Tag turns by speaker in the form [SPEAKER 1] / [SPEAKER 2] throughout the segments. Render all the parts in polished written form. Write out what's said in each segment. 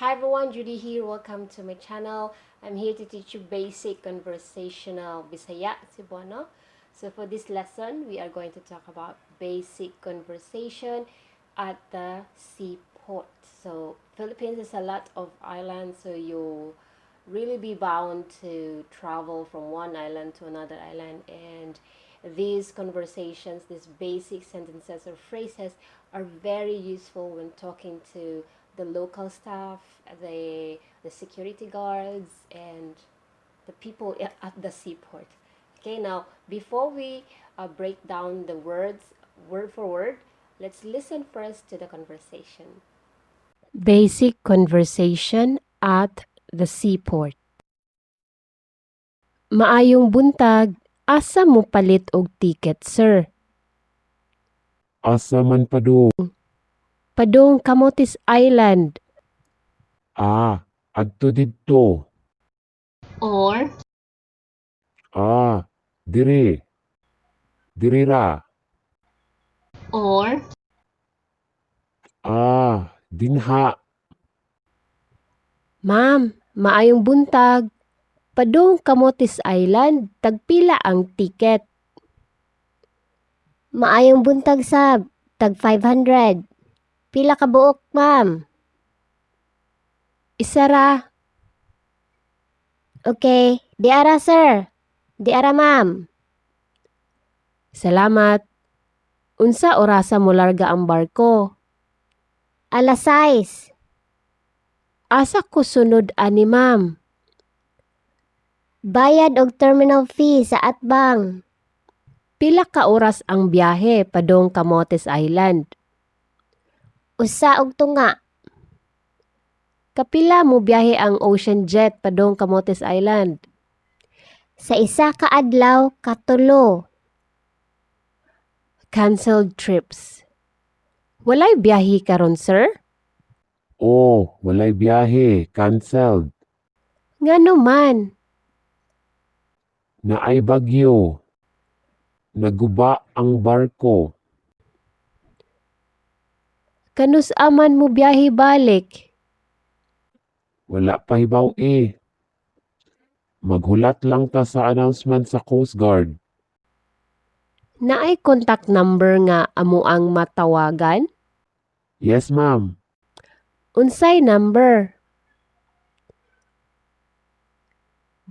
[SPEAKER 1] Hi everyone, Judy here. Welcome to my channel. I'm here to teach you basic conversational Bisaya, Cebuano. So for this lesson, we are going to talk about basic conversation at the seaport. So Philippines is a lot of islands, so you'll really be bound to travel from one island to another island, and these conversations, these basic sentences or phrases, are very useful when talking to the local staff, the security guards, and the people at the seaport. Okay, now before we break down the words word for word, let's listen first to the conversation. Basic conversation at the seaport. Maayong buntag, asa mo palit og ticket, sir?
[SPEAKER 2] Asa man padung?
[SPEAKER 1] Padung Camotes Island.
[SPEAKER 2] Ah, adto didto.
[SPEAKER 1] Or
[SPEAKER 2] Ah, diri. Diri ra.
[SPEAKER 1] Or
[SPEAKER 2] Ah, dinha.
[SPEAKER 1] Ma'am, maayong buntag. Padung Camotes Island, tagpila ang ticket?
[SPEAKER 3] Maayong buntag sab, tag 500. Pila ka buok, ma'am?
[SPEAKER 1] Isa ra.
[SPEAKER 3] Okay, diara, sir. Diara, ma'am.
[SPEAKER 1] Salamat. Unsa orasa molarga ang barko?
[SPEAKER 3] Alas 6.
[SPEAKER 1] Asa ko sunod ani, ma'am?
[SPEAKER 3] Bayad og terminal fee sa atbang.
[SPEAKER 1] Pila ka oras ang biyahe padung Camotes Island?
[SPEAKER 3] Usa og tunga.
[SPEAKER 1] Kapila mo biyahe ang Ocean Jet padung Camotes Island?
[SPEAKER 3] Sa isa ka adlaw, katulo.
[SPEAKER 1] Cancelled trips. Walay biyahe karon, sir?
[SPEAKER 2] Oh, walay biyahe, cancelled.
[SPEAKER 1] Ngano man?
[SPEAKER 2] Naay bagyo. Naguba ang barko.
[SPEAKER 1] Kanus-a man mo biyahe balik?
[SPEAKER 2] Wala pa hibaw eh. Maghulat lang ta sa announcement sa Coast Guard.
[SPEAKER 1] Naay contact number nga amoang matawagan?
[SPEAKER 2] Yes, ma'am.
[SPEAKER 1] Unsay number?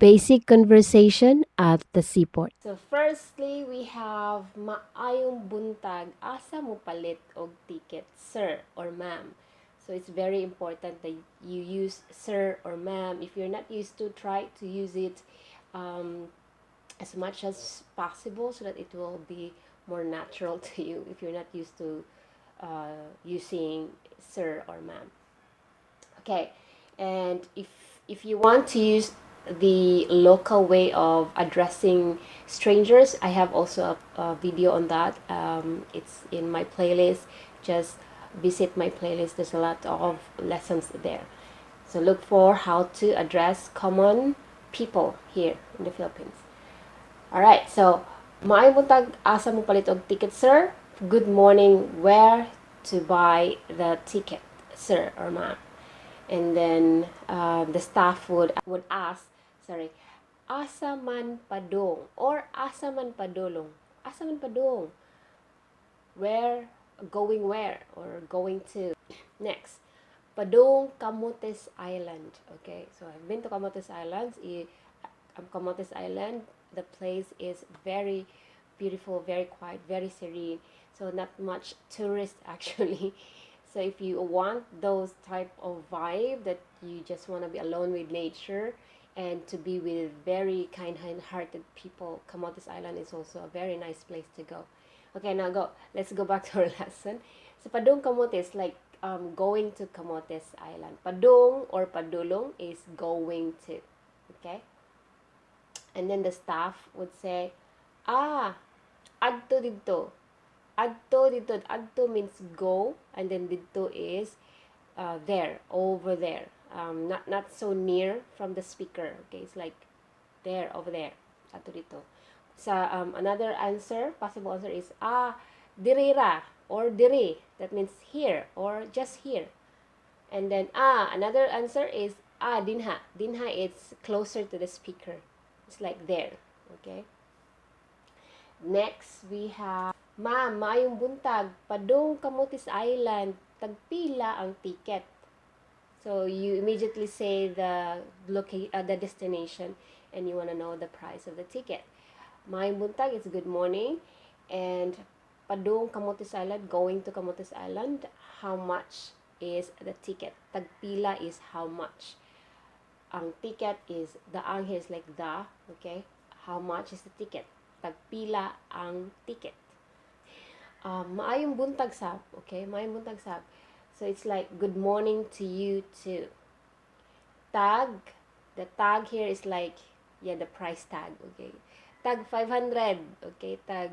[SPEAKER 1] Basic conversation at the seaport. So firstly, we have "Maayong buntag, asa mo palit og ticket, sir or ma'am?" So it's very important that you use "sir" or "ma'am." If you're not used to, try to use it as much as possible so that it will be more natural to you if you're not used to using "sir" or "ma'am." Okay, and if you want to use the local way of addressing strangers, I have also a video on that. It's in my playlist. Just visit my playlist. There's a lot of lessons there. So look for how to address common people here in the Philippines. All right, so "Maayong buntag, asa mo palit og ticket, sir?" Good morning, where to buy the ticket, sir or ma'am? And then the staff would ask, sorry, "Asa man padung?" or "Asa man padulong?" Asa man padung? Where, going where or going to. Next, padung Camotes Island. Okay, so I've been to Camotes Islands. Camotes Island, the place is very beautiful, very quiet, very serene. So not much tourists, actually. So if you want those type of vibe that you just want to be alone with nature and to be with very kind-hearted people, Camotes Island is also a very nice place to go. Okay, now go. Let's go back to our lesson. So padung Camotes, like going to Camotes Island. Padung or padulong is going to. Okay? And then the staff would say, "Ah, adto didto. Adto didto." Adto means go, and then didto is there, over there. Not so near from the speaker. Okay, it's like there, over there. Adto didto. Sa another answer, possible answer is "Ah, diri ra" or "diri." That means here or just here. And then, another answer is, "Dinha." Dinha, it's closer to the speaker. It's like there, okay? Next, we have, "Ma'am, maayong buntag. Padung Camotes Island, tagpila ang ticket?" So you immediately say the destination, and you want to know the price of the ticket. Maayong buntag, it's good morning. And padung Camotes Island, going to Camotes Island, how much is the ticket? Tagpila is how much. Ang ticket is, the ang here is like the, okay? How much is the ticket? Tagpila ang ticket. Maayong buntag sab, okay? Maayong buntag sab. So it's like good morning to you too. Tag, the tag here is like, yeah, the price tag, okay? Tag 500, okay? Tag